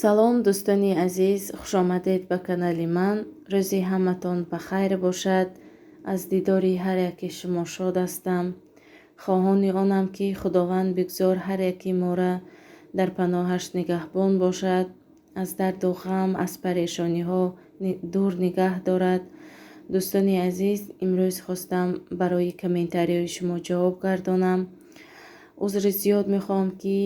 Салом, дӯстони азиз, хушомадед ба канали ман. Рӯзи ҳаматон ба хайр бошад. Аз дидори ҳар яке шумо шод ҳастам. Хоҳони онам, ки Худованд бигзор ҳар яки мора дар паноҳаш нигаҳбон бошад, аз дарду ғам, аз парешониҳо дур нигаҳ дорад. Дӯстони азиз, имрӯз хостам барои комментарияи шумо ҷавоб гардонам. Узри зиёд мехоҳам, ки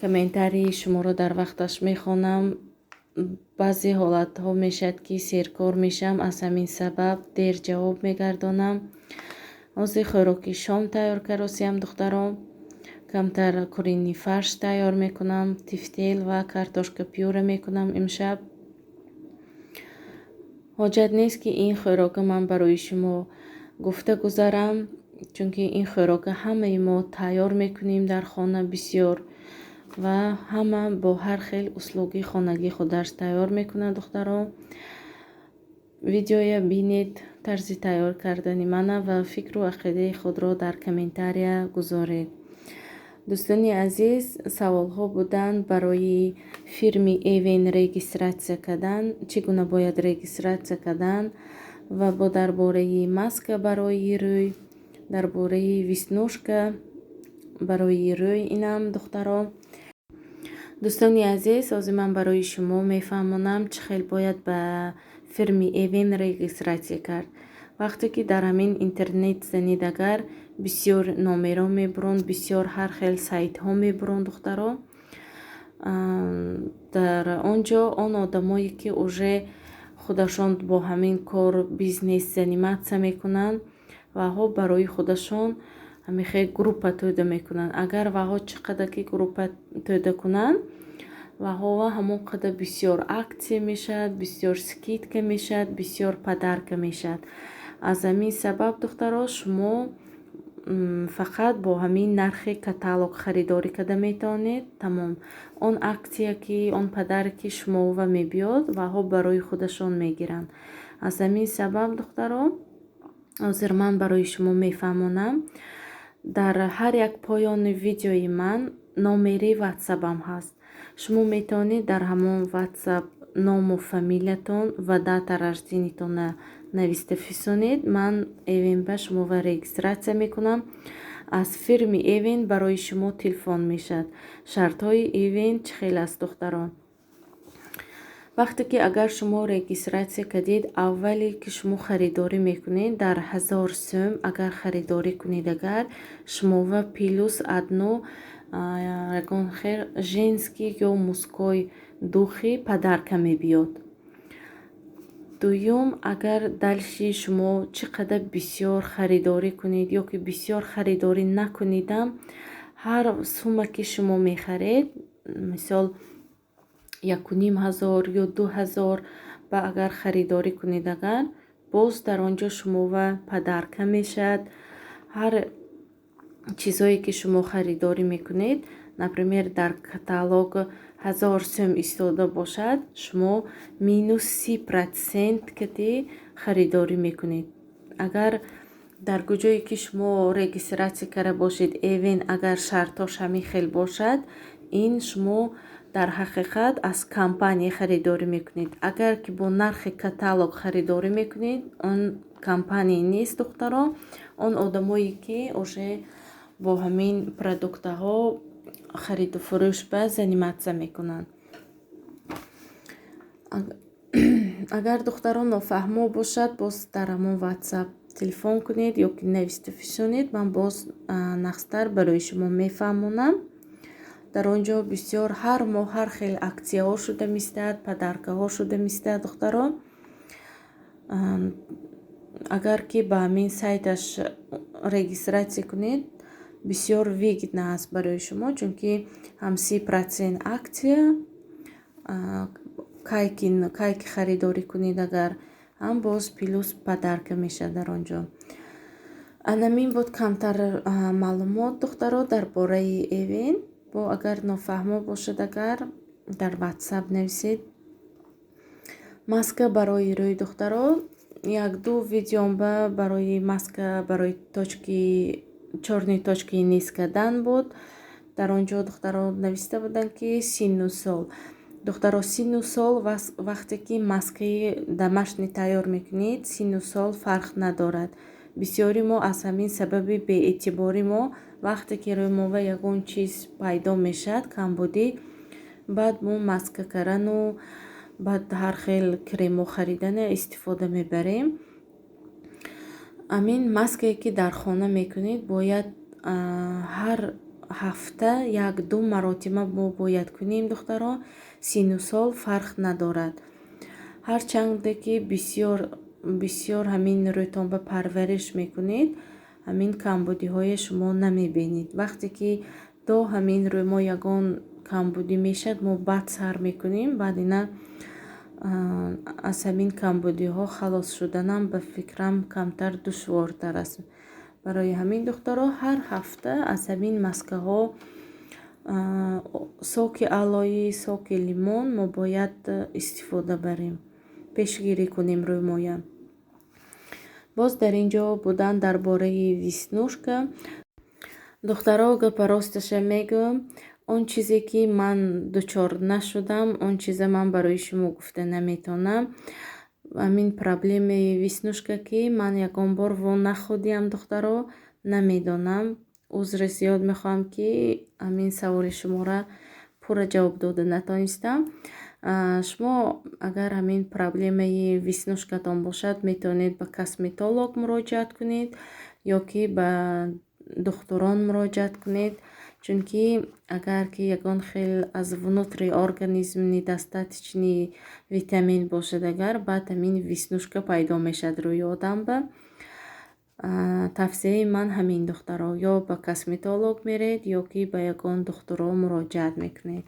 комментарии шуморо дар вақташ мехонам. Баъзе ҳолатҳо мешавад, ки серкор мешавам, аз ҳамин сабаб дер ҷавоб мегардонам. Ҳозир хӯроки шом тайёр каросиям, духтарон. Камтар куриный фарш тайёр мекунам, тефтел ва картошка пюре мекунам имшаб. Ҳоҷат нест, ки ин хӯрока ман барои шумо гуфта гузарам, чунки ин хӯрока ҳамаи мо тайёр мекунем дар хона бисёр ва ҳама бо ҳар хел услуби хонагии худаш тайёр мекунад, духтарон. Видеоя бинед, тарзи тайёр кардани мана, ва фикру ақидаи худро дар комментария гузоред. Дӯстони азиз, саволҳо буданд барои фирми Эвен регистрация кардан, чӣ гуна бояд регистрация кардан ва бо дар бораи маска барои рӯй, дар бораи веснушка барои рӯй инам, духтарон. Дӯстони азиз, ҳозир ман барои шумо мефаҳмонам, чӣ хел бояд ба фирми Эвен регистрация кард. Вақте ки дар ҳамин интернет занед, агар бисёр номерҳо мебуранд, бисёр ҳар хел сайтҳо мебуранд, духтаро. Дар он ҷо он одамое, ки уже худашон бо ҳамин кор, бизнес заниматься мекунанд, ваҳо барои худашон ҳамихел группа тӯда мекунанд. Агар ваҳо чӣ қадар ки группа тӯда кунанд, ваҳова ҳамон қадар бисёр акция мешавад, бисёр скидка мешавад, бисёр подарка мешавад. Аз ҳамин сабаб, духтаро, шумо фақат бо ҳамин нархи каталог харидорӣ карда метавонед, тамом. Он акция ки, он подарке шумова мебиёд, ваҳо барои худашон мегиранд. Аз ҳамин сабаб, духтаро, ҳозир ман барои шумо мефаҳмонам. Дар ҳар як поёни видеои ман номери ватсапам ҳаст. Шумо метавонед дар ҳамон ватсап ному фамилиятон ва дата рождениятонро нависта фисонед. Ман Эвен ба шумова регистрация мекунам. Аз фирми Эвен барои шумо телефон мешавад. Шартҳои Эвен чӣ хел аст, духтарон? Вақте ки агар шумо регистрация кардед, аввале ки шумо харидорӣ мекунед, дар 1000 сӯм агар харидорӣ кунед, агар шумова плюс одно ягон хел женский ё мужской духи подарка мебиёд. Дуюм, агар дальше шумо чӣ қадар бисёр харидорӣ кунед ё ки бисёр харидорӣ накунедам, ҳар сумма ки шумо мехаред, мисол, 1500 ё 2000 ба агар харидорӣ кунед, агар боз дар он ҷо шумова подарка мешавад. Ҳар чизҳое ки шумо харидорӣ мекунед, например, дар каталог 1000 сӯм истода бошад, шумо минус 30% кати харидорӣ мекунед. Агар дар куҷое ки шумо регистрация карда бошед, Эвен, агар шартҳош ҳамин хел бошад, ин шумо дар ҳақиқат аз компания харидорӣ мекунед. Агар ки бо нархи каталог харидорӣ мекунед, он компания нест, духтаро. Он одамое ки уже бо ҳамин продуктаҳо хариду фурӯш ба заниматься мекунанд. Агар, духтарон, нофаҳмо бошад, боз дар ҳамон ватсап телефон кунед ё ки нависта фисонед, ман боз нағзтар барои шумо мефаҳмонам. Дар он ҷо бисёр ҳар моҳ ҳар хел акцияҳо шуда меистад, подаркаҳо шуда меистад, духтарон. Агар ки ба ҳамин сайташ регистрация кунед, бисёр выгодно аст барои шумо, чунки ҳам 30% акция кай ки харидорӣ кунед, агар ҳам боз плюс подарка мешавад дар он ҷо. Анамин буд камтар маълумот, духтаро, дар бораи Эвен. Бо агар нофаҳмо бошад, агар дар ватсап нависед. Маска барои рӯи, духтаро, як-ду видеомба барои маска барои точки, чёрные точки низ кардан буд. Дар он ҷо духтаро нависта буданд, ки синну сол. Духтаро, синну сол, вақте ки маскаи домашний тайёр мекунед, синну сол фарқ надорад. Бисёри мо аз ҳамин сабаби беэътиборӣ мо, вақте ки рӯи мо ягон чиз пайдо мешавад, камбудӣ, баъд мо маска кардану баъд ҳар хел кремо харидана истифода мебарем. Ҳамин маскае, ки дар хона мекунед, бояд ҳар ҳафта як-ду маротиба мо бояд кунем, духтаро. Синну сол фарқ надорад. Ҳарчанде ки бисёр бисёр ҳамин рӯйтон ба парвариш мекунед, ҳамин камбудиҳое шумо намебинед. Вақте ки то ҳамин рӯй мо ягон камбудӣ мешавад, мо баъд сар мекунем. Баъд ина аз ҳамин камбудиҳо халос шуданам, ба фикрам, камтар душвортар аст. Барои ҳамин, духтаро, ҳар ҳафта аз ҳамин маскаҳо, соки алои, соки лимон мо бояд истифода барем, пешгирӣ кунем рӯймоя. Боз дар ин ҷо будан дар бораи веснушка. Духтаро, гапа росташа мегӯям, он чизе ки ман дучор нашудам, он чиза ман барои шумо гуфта наметавонам. Ҳамин проблемаи веснушка, ки ман ягон бор во нахӯрдиам, духтаро, намедонам. Узри зиёд мехоҳам, ки ҳамин саволи шуморо пурра ҷавоб дода натонистам. Шумо агар ҳамин проблемаи веснушкатон бошад, метавонед ба косметолог муроҷиат кунед ё ки ба духтурон муроҷиат кунед, чунки агар ки ягон хел аз внутри организм недостаточный витамин бошад агар, баъд ҳамин веснушка пайдо мешавад рӯи одамба. Тавсияи ман ҳамин, духтаро: ё ба косметолог меред, ё ки ба ягон духтуро муроҷиат мекунед.